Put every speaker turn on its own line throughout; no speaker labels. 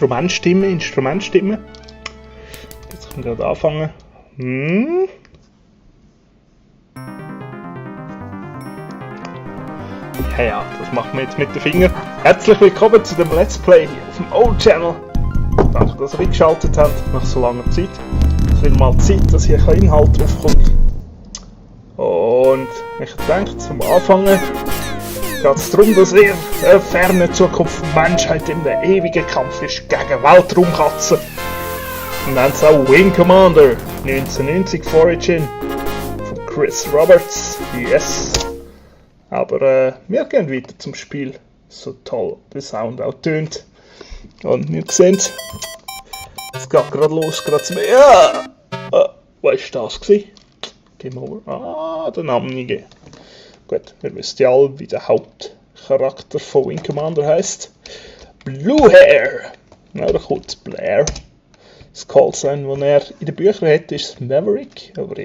Instrumentstimme. Jetzt können wir gerade anfangen. Ja, das machen wir jetzt mit den Fingern. Herzlich willkommen zu dem Let's Play hier auf dem O-Channel. Danke, dass ihr eingeschaltet habt nach so langer Zeit. Es wird mal Zeit, dass hier ein Inhalt draufkommt. Und ich denke, zum Anfangen geht es darum, dass wir eine ferne Zukunft der Menschheit in einem ewigen Kampf ist gegen Weltraumkatzen. Und dann es auch Wing Commander 1990 Origin von Chris Roberts. Yes! Aber wir gehen weiter zum Spiel, so toll der Sound auch tönt. Und wir sehen es geht gerade los, gerade zum... Ja! Was war das? Game over. Der Name nie gegeben. Gut, wir wissen ja alle, wie der Hauptcharakter von Wing Commander heisst. Blue Hair! Na, da kommt Blair. Das Callsign, das er in den Büchern hat, ist Maverick, aber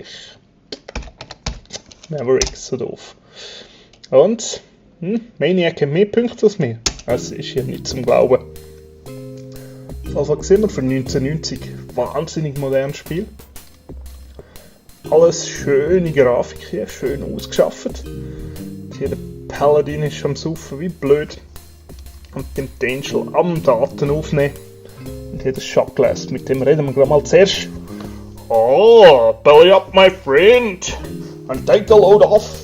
Maverick, so doof. Und, Maniac hat mehr Punkte als mir. Das ist ja nicht zum Glauben. Also sehen wir für 1990 wahnsinnig modernes Spiel. Alles schöne Grafik hier, schön ausgeschafft. Hier der Paladin ist am Saufen wie blöd. Und den Angel am Daten aufnehmen. Und hier das Shotglass, mit dem reden wir gleich mal zuerst. Oh, belly up my friend. And take a load off.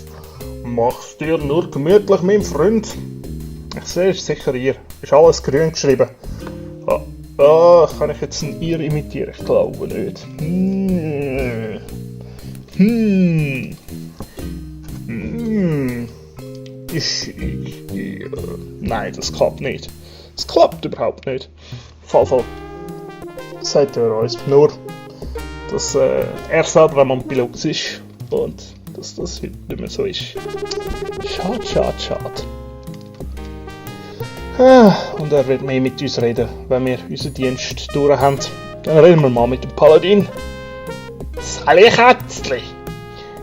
Mach's dir nur gemütlich, mein Freund. Ich sehe, es ist sicher ihr. Ist alles grün geschrieben. Kann ich jetzt ein ihr imitieren? Ich glaube nicht. Nein, das klappt nicht. Das klappt überhaupt nicht. Fall. Sagt er uns nur, dass er selber ein Pilot ist und dass das heute nicht mehr so ist. Schade. Und er wird mehr mit uns reden, wenn wir unseren Dienst durch haben. Dann reden wir mal mit dem Paladin. Sali Kätzli,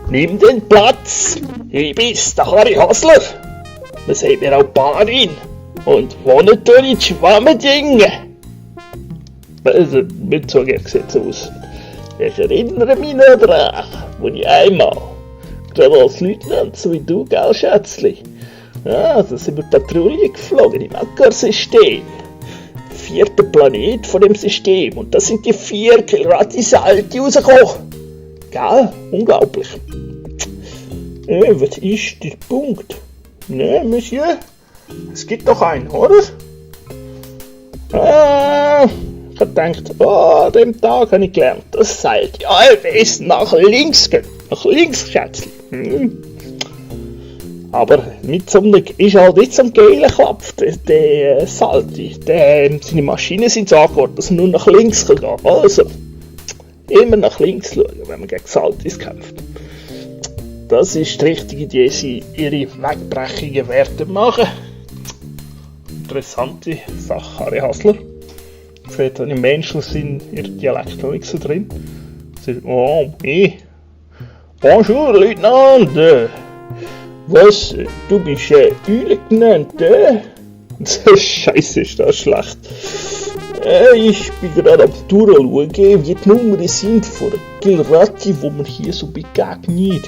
nimm den Platz. Ich bin's, der Harry Hassler. Man sagt mir auch Paladin. Und wohnen tue ich in Schwammendingen. Also, nicht so gerne sieht es aus. Ich erinnere mich noch daran, wo ich einmal, gerade als Leutnant, so wie du, gell, Schätzli? Ja, da sind wir Patrouille geflogen im Anker-System. 4. Planet von dem System. Und da sind die 4 Kilrati-Salti rausgekommen. Gell? Unglaublich. Was ist der Punkt? Ne, Monsieur? Es gibt doch einen, oder? Ich hab gedacht, an dem Tag habe ich gelernt, das Salti allwes nach links geht. Nach links, Schätzli. Aber mit so einem ist halt nicht so ein geiler Klapf, der Salti. Seine Maschinen sind so angeordnet, dass er nur nach links kann gehen. Also, immer nach links schauen, wenn man gegen Saltis kämpft. Das ist die richtige Idee, sie ihre wegbrechenden Werte machen. Interessante Sache, Harry Hassler. Seht ihr, im Menschen sind ihr Dialekt noch nicht so drin. Bonjour, Leutnant! Was? Du bist Eule genannt, Scheiße, ist das schlecht. Ich bin gerade am Durchschauen, wie die Nummern sind von der Kilrati, die mir hier so begegnen.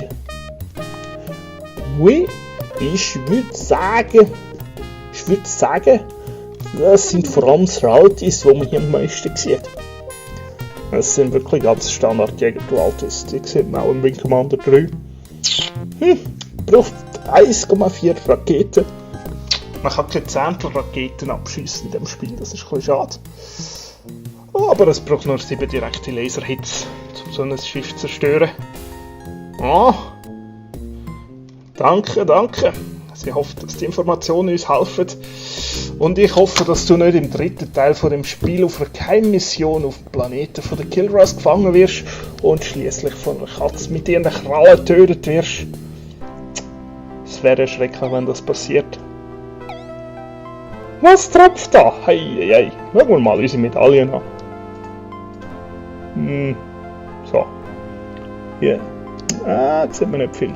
Oui, ich würde sagen, das sind vor allem die Rautis, die man hier am meisten sieht. Das sind wirklich ganz Standard-Jäger-Rautis. Die sieht man auch im Wing Commander 3. Braucht 1,4 Raketen. Man kann keine Zehntel-Raketen abschiessen in diesem Spiel, das ist ein bisschen schade. Aber es braucht nur 7 direkte Laserhits, um so ein Schiff zu zerstören. Danke. Ich hoffe, dass die Informationen uns helfen. Und ich hoffe, dass du nicht im 3. Teil von dem Spiel auf einer Geheimmission auf dem Planeten von der Kilras gefangen wirst und schließlich von einer Katze mit ihren Krallen getötet wirst. Es wäre schrecklich, wenn das passiert. Was tropft da? Hey. Schauen wir mal unsere Medaillen an. So. Hier. Jetzt sieht man nicht viel.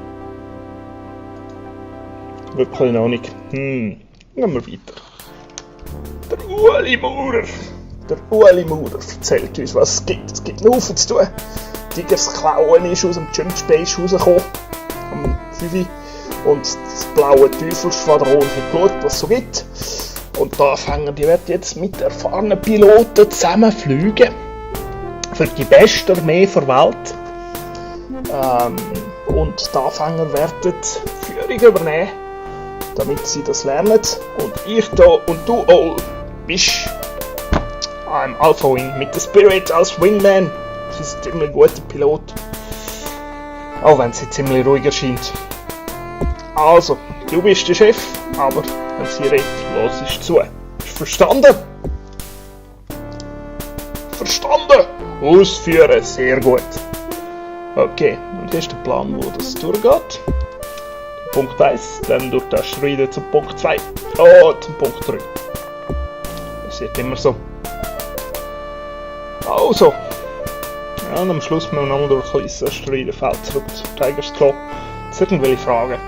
Wirklich noch nicht. Gehen wir weiter. Der Ueli Maurer. Der Ueli Maurer erzählt uns, was es gibt. Es gibt einen Haufen zu tun. Tigers Klauen ist aus dem Jump Space rausgekommen. Am 5. Und das blaue Teufelsschwadron hat geschaut, was es so gibt. Und die Anfänger, die werden jetzt mit erfahrenen Piloten zusammenfliegen. Für die beste Armee der Welt. Und die Anfänger werden Führung übernehmen, damit sie das lernen. Und ich da und du all bist ein Alpha Wing mit der Spirit als Wingman. Sie ist ein ziemlich guter Pilot. Auch wenn sie ziemlich ruhig erscheint. Also, du bist der Chef, aber wenn sie redet, los ist zu. Ist verstanden? Verstanden! Ausführen, sehr gut. Okay, und hier ist der Plan, wo das durchgeht. Punkt 1, dann durch die Asteroiden zum Punkt 2. Oh, zum Punkt 3. Das ist immer so. Also. Ja, und am Schluss müssen wir nochmal durch ein kleines Asteroidenfeld zurück zu Tigers Claw. Jetzt irgendwelche Fragen.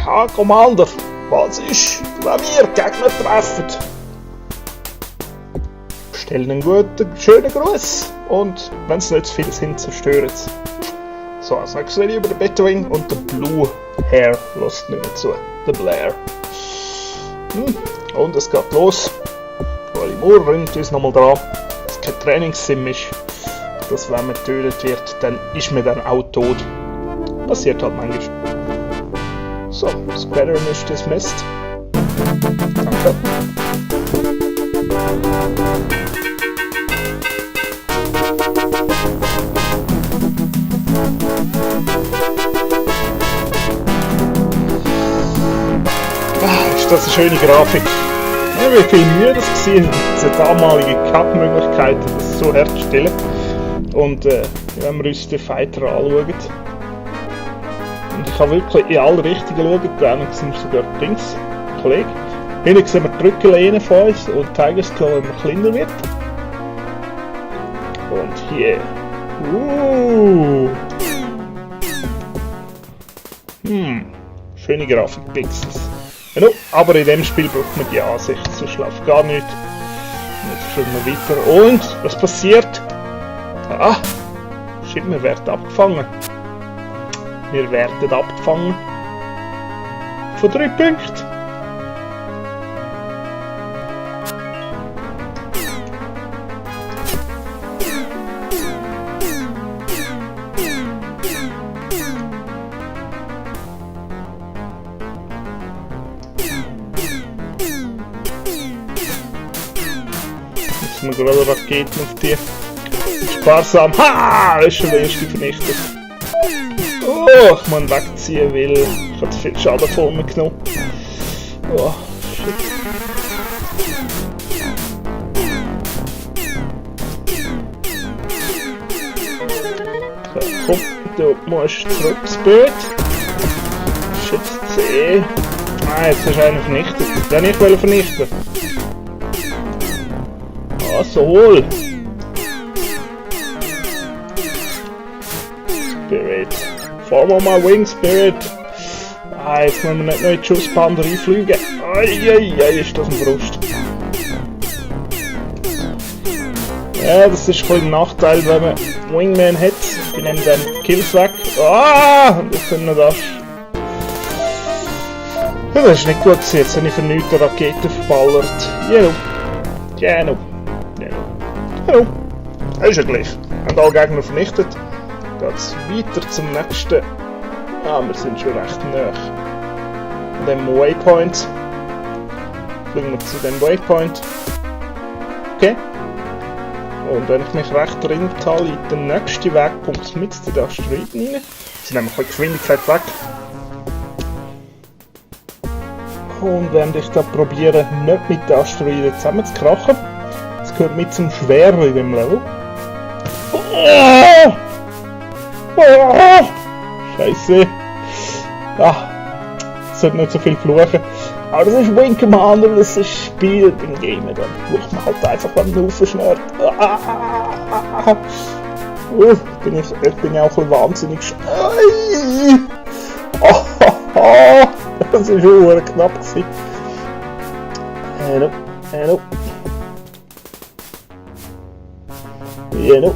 Ja, Commander, was ist, wenn wir Gegner treffen? Stellen einen guten, schönen Gruß und wenn es nicht zu viele sind, zerstören sie. So, als nächstes rede ich über den Betwing und den Blue Hair lässt nicht mehr zu. Der Blair. Und es geht los. Ueli Maurer rinnt uns nochmal dran, dass es kein Trainingssim ist. Dass wenn man getötet wird, dann ist man dann auch tot. Passiert halt manchmal. So, Squadron ist dismissed. Danke. Ist das eine schöne Grafik. Ja, wie viel Mühe das war, diese damalige Cup-Möglichkeit, das so herzustellen. Und wenn wir uns den Fighter anschauen, und ich kann wirklich in alle Richtungen schauen, da sind sogar Dings, Kollege. Hier sehen wir die Rückenlehne von uns und Tigers Claw immer kleiner wird. Und hier. Schöne Grafikpixels. Ja, no, aber in dem Spiel braucht man die Ansicht, so schläft gar nicht. Jetzt schauen wir weiter. Und was passiert? Ah, shit, wir werden abgefangen. Wir werden abgefangen. Von 3 Punkten. Jetzt haben wir gerade Raketen auf die. Sparsam. Ha! Das ist schon der erste vernichtet. Oh, ich muss wegziehen, weil ich habe viel Schaden von mir genommen. Oh, shit. So, komm, du musst zurück, Spirit. Shit, C. Ah, jetzt hast du einen vernichtet. Den ich will vernichten. Ah, so. Spirit. Form on my wing, Spirit. Ah, jetzt müssen wir nicht noch in die Schussbahn reinfliegen. Eieiei, ist das ein Brust. Ja, das ist ein bisschen ein Nachteil, wenn man Wingman hat. Die nehmen dann die Kills weg. Ah, und jetzt können wir das. Ja, das ist nicht gut gewesen. Jetzt habe ich für nichts eine Rakete verballert. Genau. Das ist ja gleich. Haben alle Gegner vernichtet. Geht's weiter zum nächsten. Ah, wir sind schon recht nah. An dem Waypoint. Fliegen wir zu dem Waypoint. Okay. Und wenn ich mich recht erinnert habe, in den nächsten Wegpunkt mit den Asteroiden rein. Sie nehmen ein bisschen Geschwindigkeit weg. Und wenn ich da probiere, nicht mit den Asteroiden zusammen zu krachen. Das gehört mit zum Schweren in dem Level. Oh! Oh! Scheiße. Ah, ich sollte nicht so viel fluchen. Aber das ist Wing Commander, das ist Spiel beim Gamen. Dann flucht man halt einfach, wenn man aufschnürt. Bin ich auch ein bisschen wahnsinnig. Das ist schon knapp gewesen. Hello. Genau.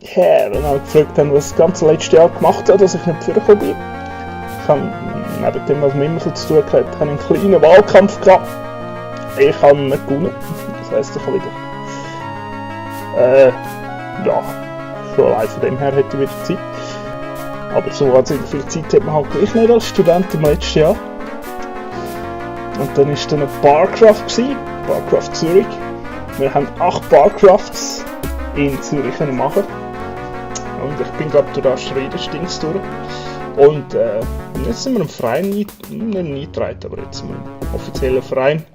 Ja, wenn wir gefragt haben, was das ganze letzte Jahr gemacht hat, dass ich nicht vorgekommen bin. Ich habe neben dem, was mir immer so zu tun hat, einen kleinen Wahlkampf gehabt. Ich habe nicht gewonnen. Das heisst, ich habe wieder... ja, schon allein von dem her hätte ich wieder Zeit. Aber so wahnsinnig viel Zeit hat man halt gleich nicht als Student im letzten Jahr. Und dann war dann noch Barcraft gewesen, Barcraft Zürich. Wir haben 8 Barcrafts in Zürich machen. Und ich bin glaube durch Asteroiden-Stings durch. Und jetzt sind wir im Verein nicht eingetragen, aber jetzt sind wir im offiziellen Verein.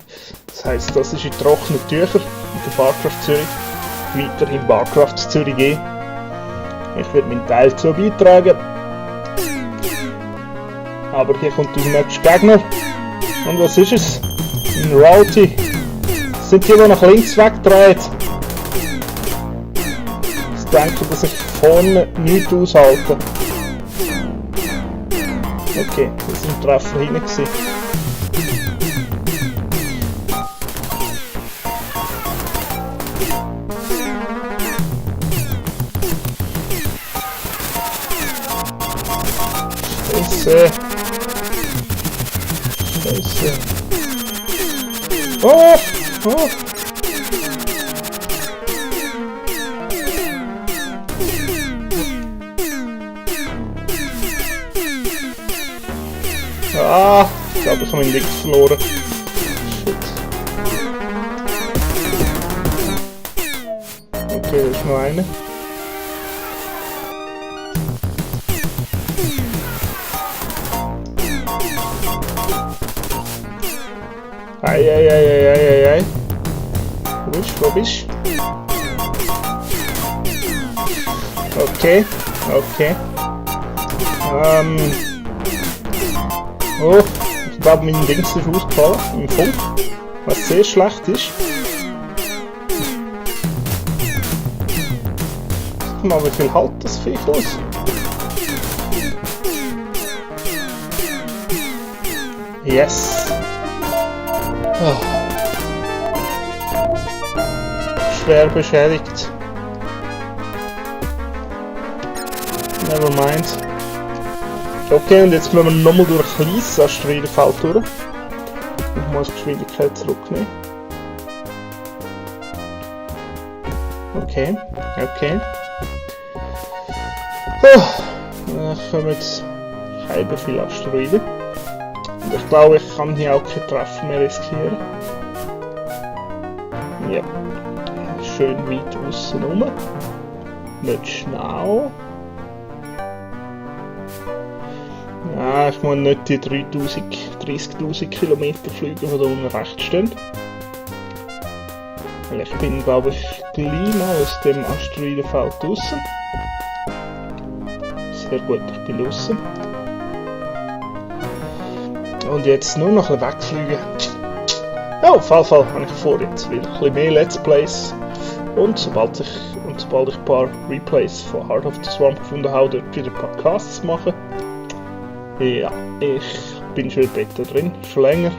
Das heisst, das ist in trockenen Tüchern mit der Barcraft Zürich. Weiterhin Barcraft Zürich gehen. Ich werde meinen Teil dazu beitragen. Aber hier kommt unser nächster Gegner. Und was ist es? Ein Rowdy. Das sind die nach links wegdreht. Ich denke, dass ich vorne nichts aushalte. Okay, das war ein Treffer hinten. Scheiße. Oh! Ah, ich glaube, ich habe meinen Weg verloren. Shit. Okay, da ist noch eine. Ei. Wo bist du? Okay. Oh, ich glaube, mein Dings ist ausgefallen, im Funk, was sehr schlecht ist. Guck mal, wie viel hält das Viech aus? Yes! Oh. Schwer beschädigt. Never mind. Okay, und jetzt müssen wir nochmal durch ein kleines Asteroidenfeld durch. Ich muss die Geschwindigkeit zurücknehmen. Okay. Oh, dann kommen jetzt keine viele Asteroiden. Und ich glaube, ich kann hier auch keinen Treffer mehr riskieren. Ja. Schön weit aussen rum. Nicht schnell. Ja, ich muss nicht die 30.000 Kilometer fliegen, die da unten rechts stehen. Weil ich bin, glaube ich, gleich mal aus dem Asteroidenfeld draussen. Sehr gut, ich bin draussen. Und jetzt nur noch ein bisschen wegfliegen. Ja, auf jeden Fall habe ich vor, jetzt wieder ein bisschen mehr Let's Plays. Und sobald ich ein paar Replays von Heart of the Swarm gefunden habe, dort wieder Podcasts machen. Ja, ich bin schon in Beta drin, schon länger.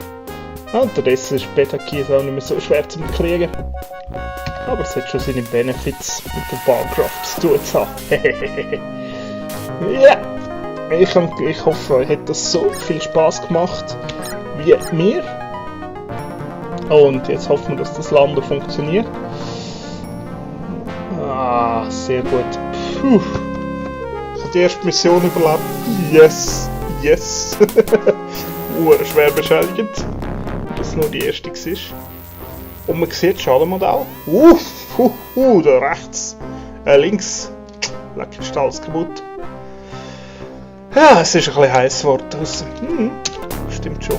Unterdessen ist Beta-Keys auch nicht mehr so schwer zu kriegen. Aber es hat schon seine Benefits mit der Barcraft zu tun zu haben. Ja, ich hoffe, euch hat das so viel Spaß gemacht wie mir. Und jetzt hoffen wir, dass das Landen funktioniert. Ah, sehr gut. Puh. Ich habe die erste Mission überlebt. Yes. Schwer beschädigend. Dass nur die erste war. Und man sieht das Schadenmodell. Da rechts. Links. Leck, ist alles kaputt. Ja, es ist ein bisschen heiß geworden draussen. Stimmt schon.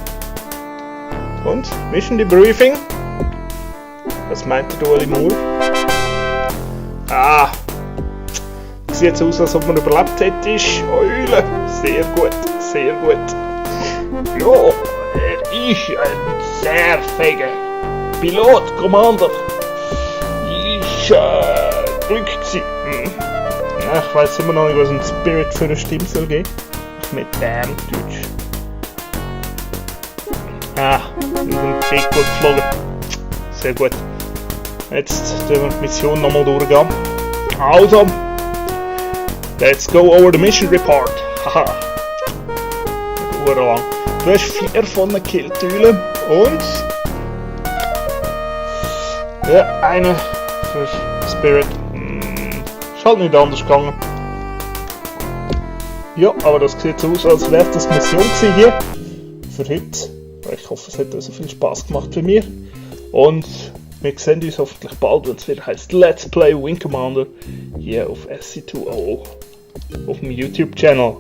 Und? Mission Debriefing? Was meint der Ueli Moore? Ah! Sieht so aus, als ob man überlebt hätte. Eule! Sehr gut. Ja, er ist ein sehr fähiger Pilot, Commander. Ich drückt sie. Ja, ich weiss immer noch nicht, was ein Spirit für eine Stimme soll geben. Mit Deutsch. Ah, wir sind echt gut geflogen. Sehr gut. Jetzt tun wir die Mission nochmal durchgehen. Also, let's go over the mission report. Haha. Urlang. Du hast 4 von den Killtülen und ja, eine für Spirit. Ist halt nicht anders gegangen. Ja, aber das sieht so aus, als wäre das Mission gewesen hier für heute. Ich hoffe, es hat so viel Spaß gemacht für mir. Und wir sehen uns hoffentlich bald, wenn es wieder heißt Let's Play Wing Commander hier auf SC200 auf dem YouTube-Channel.